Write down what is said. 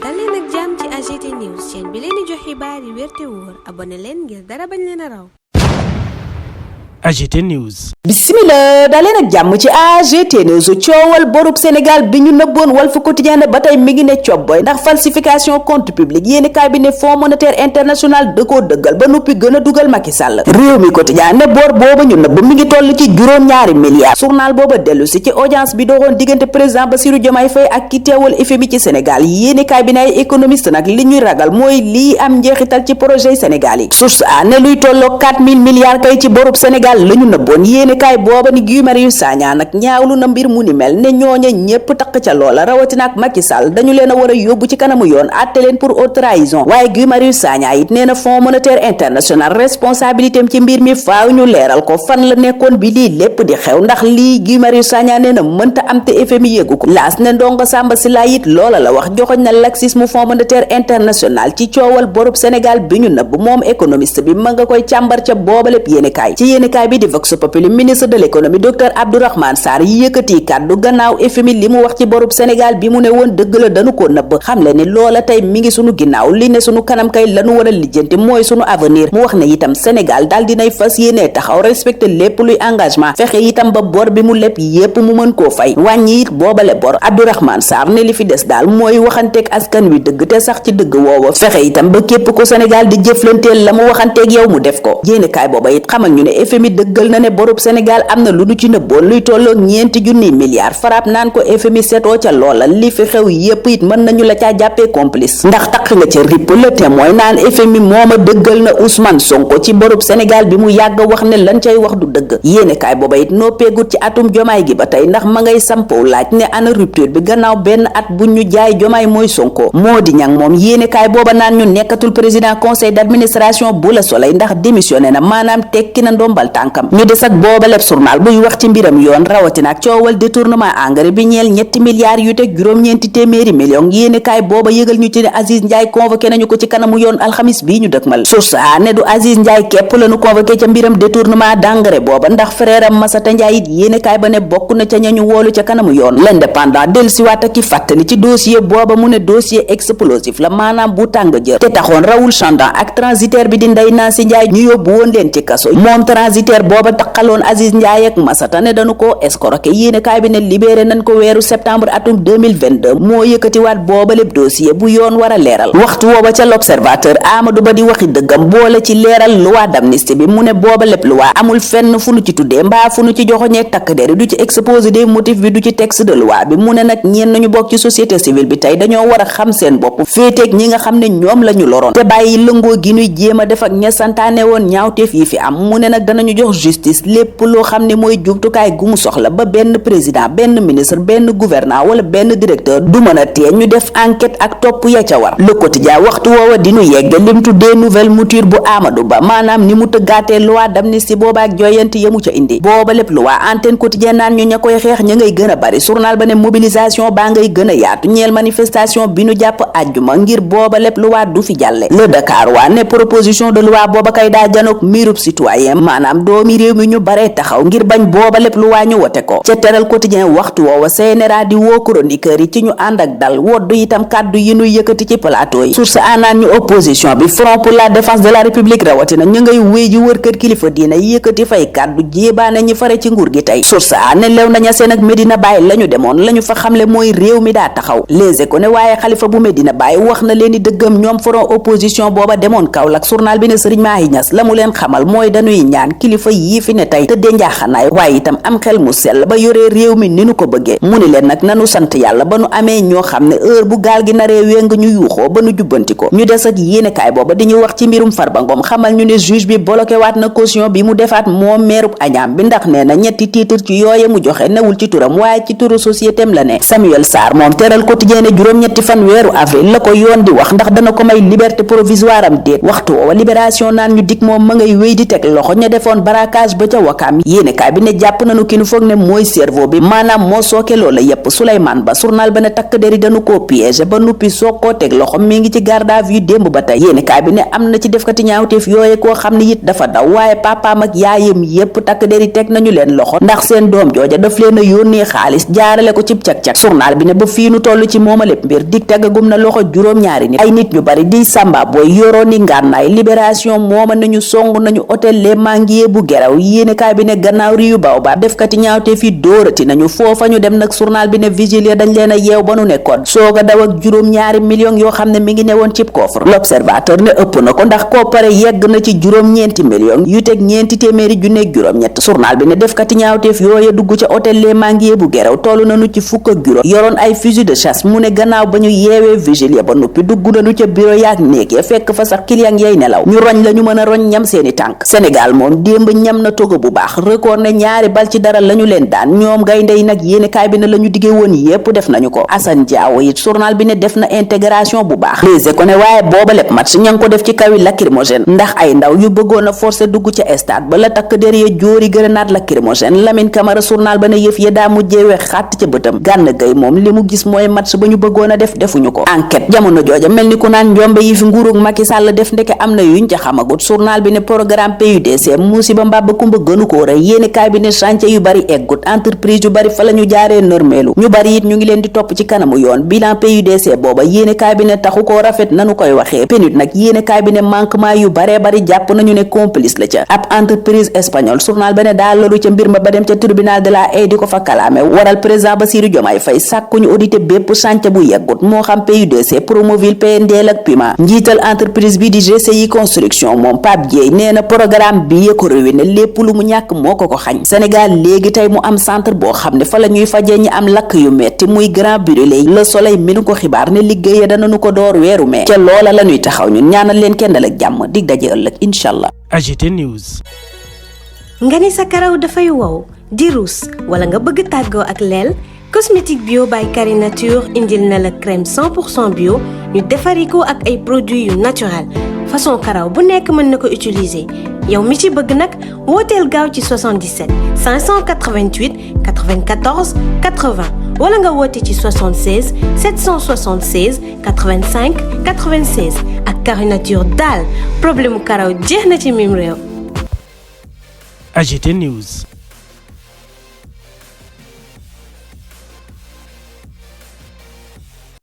dal leen ak jàmm ci AGT News chaîne bi leen di jox xibaar yi wér te wóor abonné leen ngir dara bañ leen a raw. AGT News. Bismillah daleen ak jàmm ci AGT News. coowal borub Sénégal bi ñu nëbboon Walf Quotidien ba tey mi ngi ne cobboy ndax falsification compte public yéeni kaay bi ne Fonds monétaire international da koo dëggal ba noppi gën a dugal Macky Sall. réew mi Quotidien ne bor booba ñu nëbb mi ngi toll ci juróom-ñaari milliards. journal booba dellu si ci audience bi doxoon diggante président Bassirou Diomaye Faye ak ki teewal FMI ci Sénégal yéeni kaay bi ne ay économiste nag li ñuy ragal mooy lii am njeexital ci projet Sénégal yi. source a ne luy tolloo 4000 milliards kay ci borub Sénégal lañu nëbboon yéene kaay booba ni Guy Marius Sagna nag ñaawlu na mbir mu ni mel ne ñooña ñépp taq ca loola rawatina ak Macky Sall dañu leen a war a yóbbu ci kanamu yoon àtte leen pour haute trahison waaye Guy Marius Sagna it nee na Fonds monétaire international responsabilité am ci mbir mi faaw ñu leeral ko fan la nekkoon bi lii lépp di xew ndax lii Guy Marius Sagna nee na mënta am te FMI yëgu ko laas ne ndongo Samba Sylla it loola la wax joxoñ na laxisme Fonds monétaire international ci coowal borub Sénégal bi ñu nëbb moom économiste bi ma nga koy càmbar ca booba lépp yéene kaay bi di Vox Populi ministre de l'économie docteur Abdourahmane Sarr yëkkati kàddu gannaaw FMI li mu wax ci borub Sénégal bi mu ne woon dëgg la dañu ko nëbb xam le ni loola tey mi ngi sunu ginnaaw li ne sunu kanam kay lanu war a lijjanti mooy sunu avenir mu wax ne itam Sénégal daal dinay fas yéenee taxaw respecté lépp luy engagement fexe itam ba bor bi mu lépp yépp mu mën koo fay wàññi it boobale bor Abdourahmane Sarr ne li fi des daal mooy waxanteeg askan wi dëgg te sax ci dëgg woowa fexe itam ba képp ko Sénégal di jëflanteel la mu waxanteeg yow mu def ko jéenekaay booba it xamal ñu ne FMI dëggal na ne borub Sénégal am na lu nu ci nëbboon luy tolloo 4 milliards farab naan ko FMI setoo ca loola li fi xew yépp it mën nañu la caa jàppee complice ndax taq nga ca ripp Le Témoin naan FMI mooma dëggal na Ousmane Sonko ci borub Sénégal bi mu yàgg wax ne lan cay wax du dëgg yéenekaay booba it noppeegut ci atum jomaay gi ba tey ndax ma ngay sampow laaj ne ana rupture bi gannaaw benn at bu ñu jaay jomaay mooy Sonko moo di ñang moom yéenekaay booba naan ñu nekkatul président conseil d'administration bu Le Soleil ndax démissionné na maanaam tekki na ndombal tànkam ñu des ak booba lépp journal buy wax ci mbiram yoon rawatina ak coowal détournement engrais bi ñeel 3 milliards yu teg juróom-ñeenti téeméeri millions yéenekaay booba yëgal ñu ci ne Aziz Ndiaye convoqué nañu ko ci kanamu yoon alxamis bii ñu dëkkmal source a ne du Aziz Ndiaye képp lañu convoqué ca mbiram détournement d'engrais booba ndax frère am Massata Ndiaye it yéenekaay ba ne bokk na ca ñañu woolu ca kanamu yoon l'indépendant dellusiwaat ak ki fàttali ci dossier booba mu ne dossier explosif la maanaam bu tàng jër te taxoon Raoul Chandan ak transitaire bi di Ndeye Nancy Ndiaye ñu yóbbu woon leen ci kaso moom transitaire booba taqaloon Aziz Ndiaye ak Massata ne dañu ko escroquer yéenekaay bi ne libéré nañ ko weeru septembre atum 2022 moo yëkkatiwaat booba lépp dossier bu yoon war a leeral waxtu wooba ca l'observateur Amadou Ba di waxi dëggam boole ci leeral loi d'amnistie bi mu ne booba lépp loi amul fenn fu nu ci tuddee mbaa fu nu ci joxoñee takk der du ci exposé des motifs bi du ci texte de loi bi mu ne nag ñenn ñu bokk ci société civile bi tey dañoo war a xam seen bopp féeteeg ñi nga xam ne ñoom la ñu loroon te bàyyi lëngoo gi ñuy jéem a def ak ña santaane woon ñaawteef yi fi am mu ne nag danañu jox justice lépp loo xam ne mooy jumtukaay gu mu soxla ba benn président benn ministre benn gouvernant wala benn directeur du mën a tee ñu def enquête ak topp ya ca war Le Quotidien waxtu woowa di ñu yegg lim tuddee nouvelle mouture bu Amadou Ba maanaam ni mu tëggaatee loi d'amnistie booba ak joyanti yamu ca indi booba lépp loi Antenne Quotidien naan ñu ña koy xeex ña ngay gën a bari journal ba ne mobilisation baa ngay gën a yaatu ñeel manifestation bi nu jàpp àjjuma ngir booba lépp loi du fi jàlle Le Dakar waa ne proposition de loi booba kay daa janook mirub citoyen maanaam doomi réew mi ñu baree taxaw ngir bañ booba lépp lu waa ñu wote ko ca Teral Quotidien waxtu woowa CNRA di woo chroniqueur yi ci ñu ànd ak dal woddu itam kàddu yi nuy yëkkati ci plateau yi source anaan ñu opposition bi Front pour la défense de la République rawatina ñu ngay wéy ji wër kër kilifa diina yëkkati fay kàddu jéebaane ñi fare ci nguur gi tey source a ne lew naña seen ak Medina Baye lañu demoon lañu fa xamle mooy réew mi daa taxaw Les Échos ne waaye xalifa bu Medina Baye wax na leen di dëggam ñoom front opposition booba demoon Kaolack journal bi ne Serigne Mahi Niass la mu leen xamal mooy dañuy ñaan kilifa yii fi ne tey tëddee njaaxanaay waaye itam am xel mu sell ba yoree réew mi ni nu ko bëggee mu ni leen nag nanu sant yàlla ba nu amee ñoo xam ne heure bu gaal gi naree wéng ñu yuuxoo ba nu jubbanti ko ñu des ak yéenekaay booba di ñu wax ci mbirum Farba Ngom xamal ñu ne juge bi bloqué waat na caution bi mu defaat moom meerub Agnam bi ndax nee na ñetti titre ci yooye mu joxe newul ci turam waaye ci turu société am la ne Samuel Sarr moom Teral Quotidien ne juróom-ñetti fan weeru avril la ko yoon di wax ndax dana ko may liberté provisoire am déet waxtu woowa libération naan ñu dik moom ma ngay wéy di teg loxo ña defoon woon braquage ba ca Wakaam yéene kaay bi ne jàpp nañu ki nu foog ne mooy cerveau bi maanaam moo sooke loola yépp Souleymane Ba journal ba ne takk deri dañu koo piégé ba nuppi soog koo teg loxo mi ngi ci garde à vue démb ba tey yéene kaay bi ne am na ci defkati ñaawteef yooye koo xam ne it dafa daw waaye papaam ak yaayam yépp takk deri teg nañu leen loxo ndax seen doom jooja daf leen a yónnee xaalis jaarale ko cib cag-cag journal bi ne ba fii nu toll ci mooma lépp mbir dig tegagum na loxo juróom-ñaari nit ay nit ñu bari di samba booy yoroo ni ngànnaay libération mooma nañu song nañu hôtel Les Manguiers bu Geraw yéene kaay bi ne gannaaw riyu Baobab defkati ñaawte fi dóorati nañu foofa ñu dem nag journal bi ne vigile dañ leen a yeew ba nu nekkoon sooga daw ak juróom-ñaari millions yoo xam ne mi ngi newoon cib coffre l'observateur ne ëpp na ko ndax koo pare yegg na ci juróom-ñeenti millions yu teg ñeenti téeméeri junneeg juróom-ñett journal bi ne defkati ñaawteef yooye dugg ca hôtel Les Manguiers bu Geraw tollu nañu ci fukk ak juróom yoroon ay fusil de chasse mu ne gannaaw ba ñu yeewee vigile ba noppi dugg nañu ca bureau yaak néeg ya fekk fa sax client yay nelaw ñu roñ la ñu mën a roñ ñam seeni tànk Sénégal moom démb ñam na Togo bu baax record ne ñaari bal ci dara lañu leen daan ñoom gaynde yi nag yéene kaay bi ne la ñu diggee woon yépp def nañu ko Assane Diao it journal bi ne def na intégration bu baax léegi ko ne waaye booba lépp match ña ngi ko def ci kawi lacrymogène ndax ay ndaw yu bëggoon a forcé dugg ca stade ba la takk der ya jóori grenade lacrymogène Lamine Camara journal ba ne yëf ya daa mujjee wex xàtt ca bëtam Gana Gueye moom li mu gis mooy match ba ñu bëggoon a def defuñu ko enquête jamono jooja mel ni ku naan njombe yi fi nguurug Macky Sall def ndeke am na yuñ ca xamagut journal bi ne programme PUDC musiba mbàbb kumba gënu koo rëy yéeni kaay bi ne chantier yu bari eggut entreprise yu bari fa la ñu jaaree nërmeelu ñu bari it ñu ngi leen di topp ci kanamu yoon bilan PUDC booba yéeni kaay bi ne taxu koo rafet nanu koy waxee PNUD nag yéeni kaay bi ne manquement yu baree bari jàpp nañu ne complice la ca ab entreprise espagnole journal ba ne daa loolu ca mbir ma ba dem ca tribunal de la Haye di ko fa kalaame waral président Bassirou Diomaye Faye sàkku ñu audité bépp chantier bu yeggut moo xam PUDC Promoville PNDL ak Puma njiital entreprise bi di GCI construction moom Pape Dieye nee na programme bi yee ko ruiné lépp lu mu ñàkk moo ko xañ Sénégal léegi tey mu am centre boo xam ne fa la ñuy fajee ñi am lakk yu metti muy Grand Brûlé Le Soleil mi nu ko xibaar ne liggéey danañu ko door weeru mee ca loola la ñuy taxaw ñun ñaanal leen kenn dal ak jàmm dig daje ëllëg inshallah. AGT News. nga ni sa karaw dafay wow di ruus wala nga bëgg tàggoo ak leel cosmétique bio by Carré Nature indil na la crème 100% bio ñu defari ko ak ay produits yu naturel façon karaw bu nekk mën na ko utiliser yow mi ci bëgg nag wooteel gaaw ci 77 588 94 80 wala nga woote ci 76 776 85 96 ak Carré Nature daal problème mu karaw jeex na ci mim réew. AGT News.